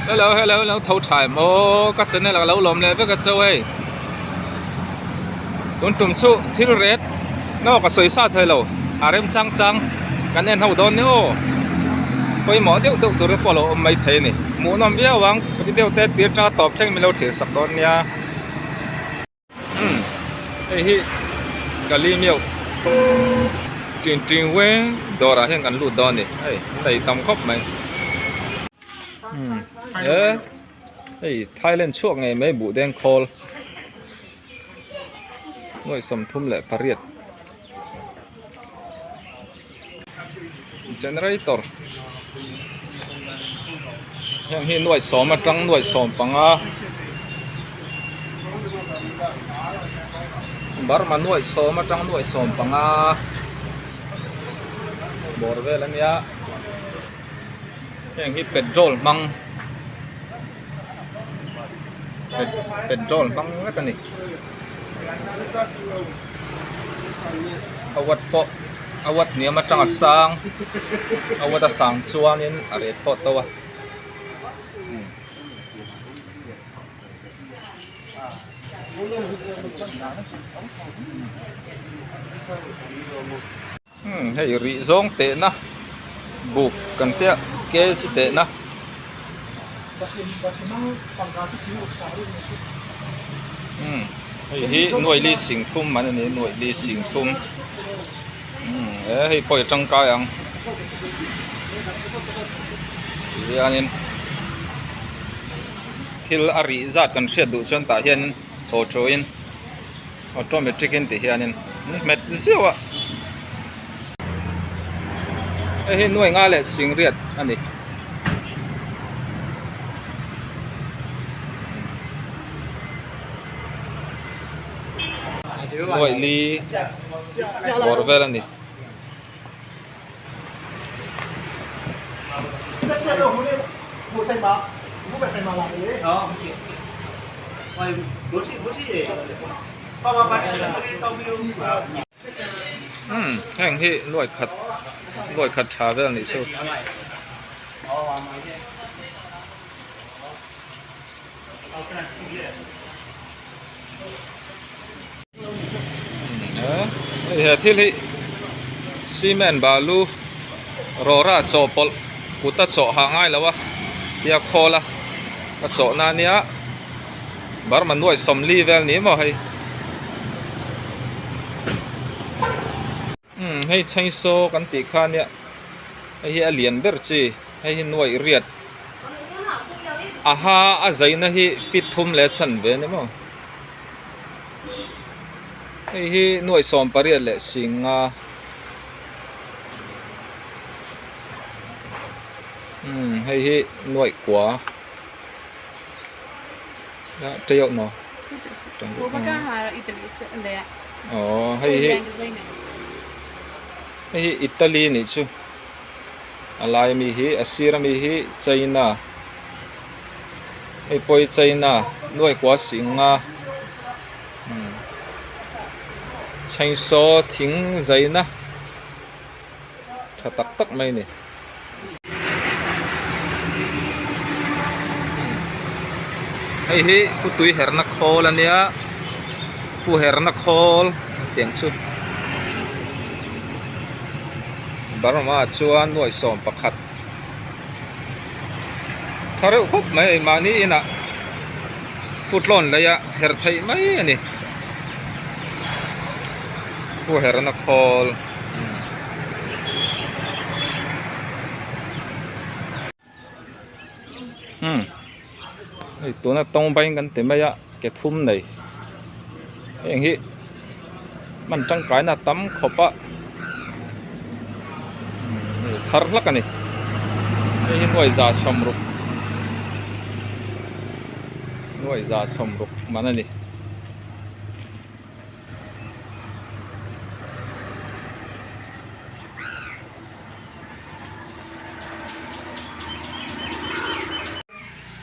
Hello hello lo tho tha em aw ka channel ah ka lo lawm leh vek a chau hei tun tum chu thil ret no ka sawi sa thei lo a rem chang chang kan en ho dawn nia aw pawimawh deuh deuh tur te pawh a lo awm mai thei a ni hmuhnawm viau ang ka video te tir tanga tawp thleng min lo thlir sak dawn nia. Umm hei hi Galileo tin tin weng dawrah hian kan lut dawn a ni hei an nei tam khawp mai umm he hei Thailand chhuak ngei mai buh deng khawl nuaih 38 generator heng hi nuaih sawm atang nuaih sawm panga Burma nuaih sawm atang nuaih sawm panga bawr vel ania heng hi petrol hmang petrol hmang vek ani. A wat pawh a wat hniam atanga sang a wat a sang chuanin a ret pawh to a umm hei rih zawng tehna buk kan tia kel chu tehna. Umm hei hi nuaih li sing thum an ani nuaih li sing thum umm he hei pawh hi tangkai ang tihianin thil a rih zat kan hriat duh chuan tah hianin auto in automatic in tihianin hmet zeuh a hei hi nuaih nga leh sing riat a ni. Nuaih li bawr vel a ni. Umm heng hi nuaih khat nuaih khat tha vel a nih chu. He thil hi cement balu rawra chawhpawlh kuta chawh hah ngai lo a tia khawl a a chawh na ania Burma nuaih sawmli vel ni maw hei umm hei chainsaw kan tih kha ania hei hi a lian ber chi hei hi nuaih riat aha a zaina hi feet thum leh a chanve a ni maw. Hei hi nuaih sawm pariat leh singa umm hei hi nuaih kua aw hei hi hei hi Italy nih chu a lai ami hi a sir ami hi China. Hei pawh hi China nuaih kua singa chainsaw thing zaina tha tak tak mai a ni. Hei hi futui herna khawl a nia fu herna khawl tiang chu Burma chuan nuaih sawm pakhat. Tha reuh khawp mai a mahni inah foot lawn lei a herh theih mai a ni fu herna khawl umm hei tuna tawng bain kan ti mai a ke thum nei heng hi hman tangkaina tam khawp a thar hlak a ni hei hi nuai za sawm ruk nuai za sawm ruk man a ni.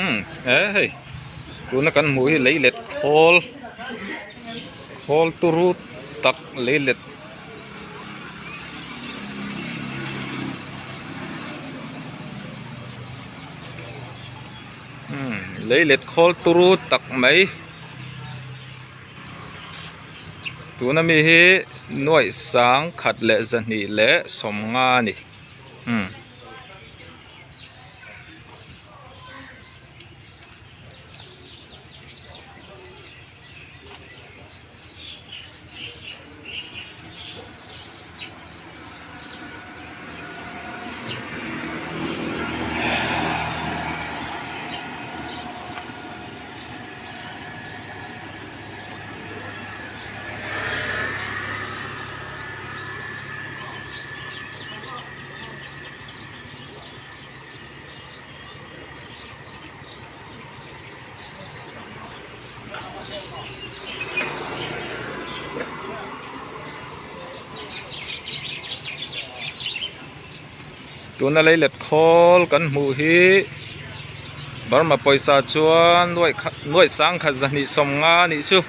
Umm he hei tuna kan hmuh hi leilet khawl khawl turu tak leilet Umm lei let khawl turu tak mai tuna mi hi nuaih sang khat leh zahnih leh sawmnga a ni umm. Tuna lei let khawl kan hmuh hi Burma pawisa chuan nuaih khat nuaih sang khat zahnih sawm nga a nih chu.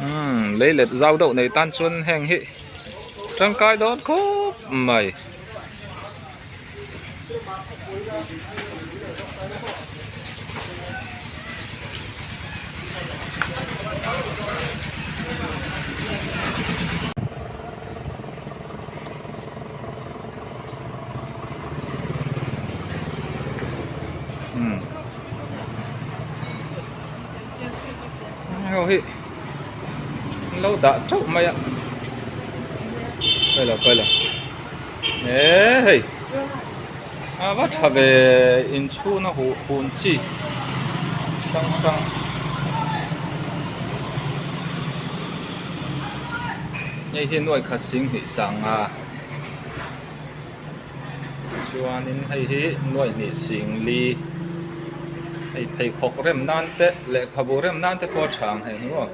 Umm lei let zau deuh nei tan chuan heng hi tangkai dawn khawp mai. Ho hi an lo dah teuh mai a pawi lo pawi lo eee hei a va tha ve inchhun a huh hun chi hrang hrang hei hi nuaih khat sing hnih sang a chuanin hei hi nuaih hnih sing li hei pheikhawk rem nan te lehkhabu rem nan te pawh a tha ang hei hi maw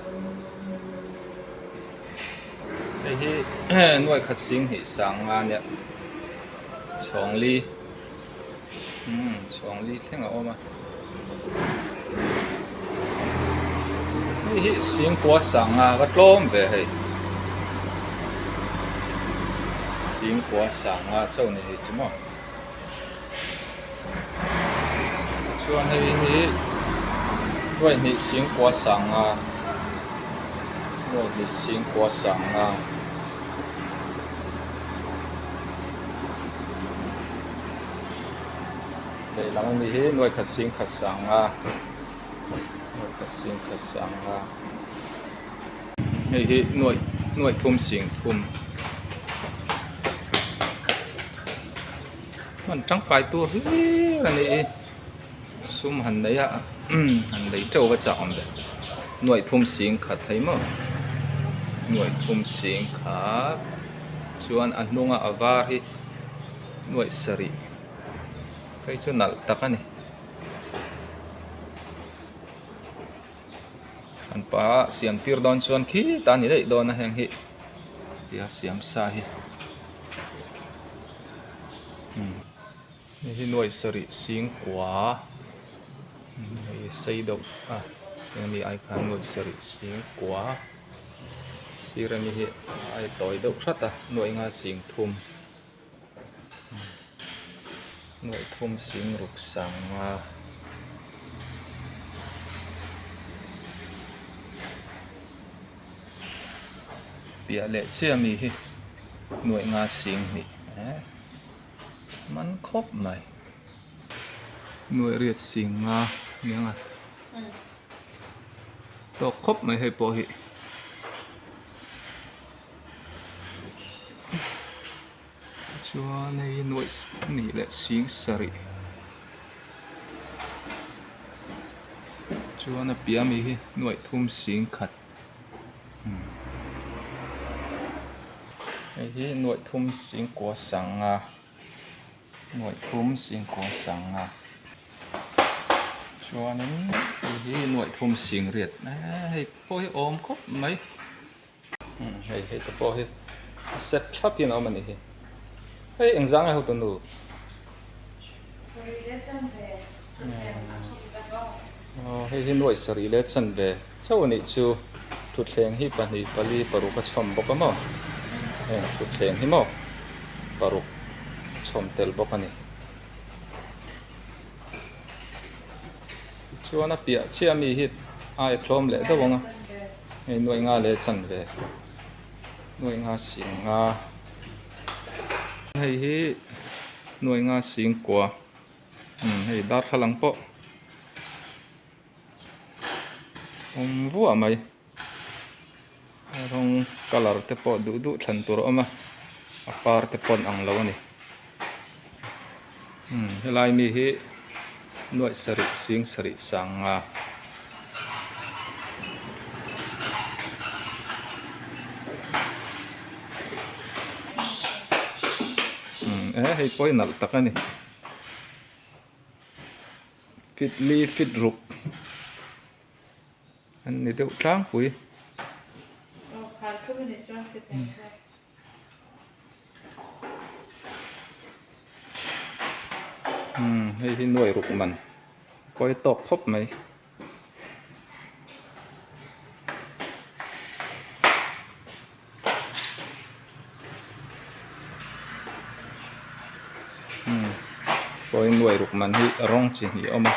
hei hi nuaih khat sing hnih sang nga nia chhawng li umm chhawng li thleng a awm a hei hi singkua sanga va tlawm ve hei singkua sanga chauh ni hei chu maw chuan hei hi nuaihnih singkua sanga nuaihnih singkua sanga. Lehlam ami hi nuai khat sing khat sang a nuai khat sing khat sang a hei hi nuai nuai thum sing thum hman tangkai tur hlir a ni hi sum han nei a han lei teuh va chak awm ve nuai thum sing khat thei maw nuai thum sing khat chuan a hnunga a var hi nuaih sarih. Hei chu nalh tak a ni. An pa siam tir dawn chuan khi ta ni daih dawn a heng hi tia siam sa hi. Hei hi nuaih sarih sing kua hei sei deuh a heng mi ai khan nuaih sarih sing kua sir ami hi a tawi deuh hrat a nuaih nga sing thum. Nuaih thum sing ruk sang a piah leh chiah mi hi nuaih nga sing hnih eh man khawp mai nuaih riat sing nga nia tawk khawp mai hei pawh hi. Chuan hei nuaih nih leh sing sarih chuan a piah ami hi nuaih thum sing khat hei hi nuaih thum sing kua sanga nuaih thum sing kua sanga chuanin hei hi nuaih thum sing riat hei pawh hi awm khawp mai. Hei hei te pawh hi a set thlap hian a awm a nih hi hei eng zang nge hotu nu aw hei hi nuaih sarih leh chanve chauh a nih chu thutthleng hi pahnih pali paruk a chhawm bawk a maw heng thutthleng hi maw paruk. chhawm tel bawk a ni. Tichuan a piah chiah ami hi a tlawm leh deuh ang a, hei nuaih nga leh chanve nuaih nga sing nga hei hi nuaih nga sing kua umm hei darthlalang pawh awm vuah mai rawng colour te pawh duh duh thlan tur a awm a a par te pawh an ang lo a ni umm helai mi hi nuaih sarih sing sarih sang nga. Umm e hei pawh hi nalh tak a ni. Fit li fit ruk an ni deuh tlangpui. Umm hei hi nuai ruk man kawi tawk khawp mai. Umm kawi nuai ruk man hi rawng chi hnih a awm a.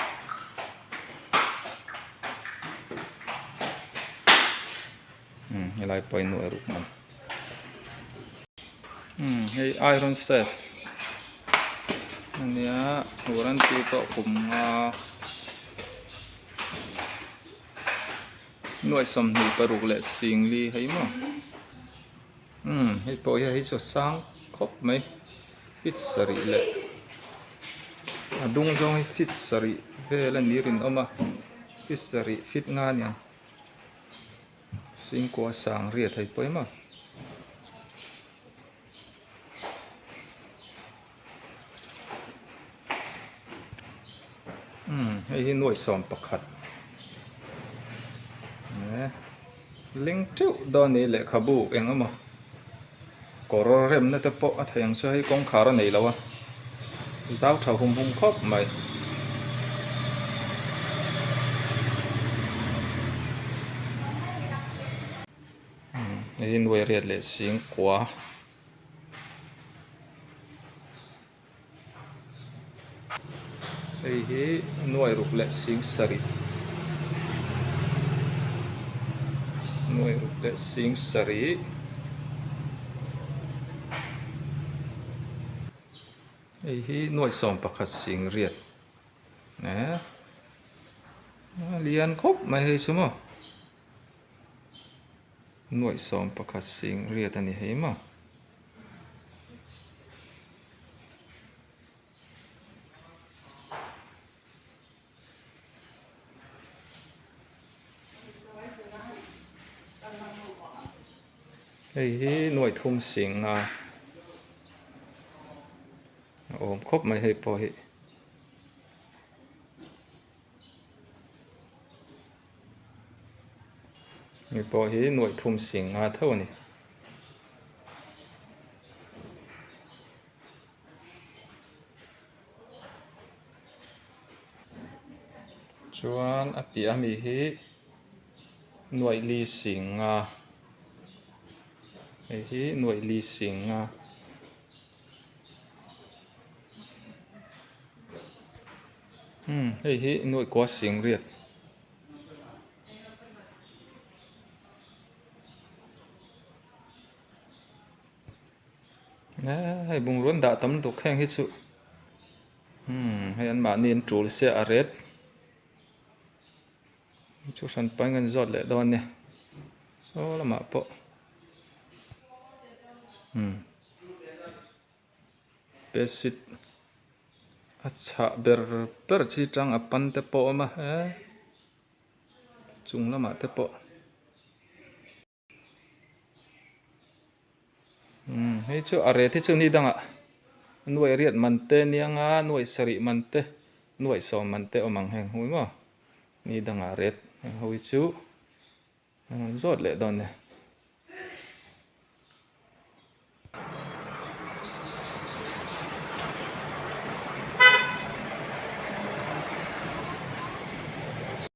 Umm helai pawh hi nuai ruk man. Umm hei iron safe ania warranty pawh kum nga nuaih 26 leh singli hei maw umm hei pawh hi hei chu a sang khawp mai feet sarih leh a dung zawng hi feet sarih vel a ni rinawm a feet sarih feet nga aniang. Singkua sang riat hei pawh emaw umm hei hi nuaih 11 eh ling teuh dawn a ni lehkhabu eng emaw kawr remna te pawh a theih ang chu hei kawngkhar a nei lo a zau tha hum hum khawp mai. Hei hi nuai riat leh sing kua hei hi nuai ruk leh sing sarih nuai ruk leh sing sarih hei hi nuai 11 sing riat eh lian khawp mai hei chu maw. Nuaih 11 sing riat a ni hei maw. Hei hi nuaih thum sing nga a awm khawp mai hei pawh hi. Hei pawh hi nuaih thum sing nga tho a ni. Chuan a piah ami hi nuaih li sing nga hei hi nuaih li sing nga. Umm hei hi nuaih kua sing riat. Hei bungrua an dah tam lutuk heng hi chu umm hei an mahni an tul sia a ret chu hran pahin kan zawt leh dawn nia saw lamah pawh umm bedsheet a chhah ber ber chi tang a pan te pawh a awm a he chung lamah te pawh. Umm hei chu a ret hi chu ni dangah nuaih riat man te nia nga nuaih sarih man te nuaih sawm man te awm ang heng hui maw ni dangah ret heng ho hi chu zawt leh dawn nia.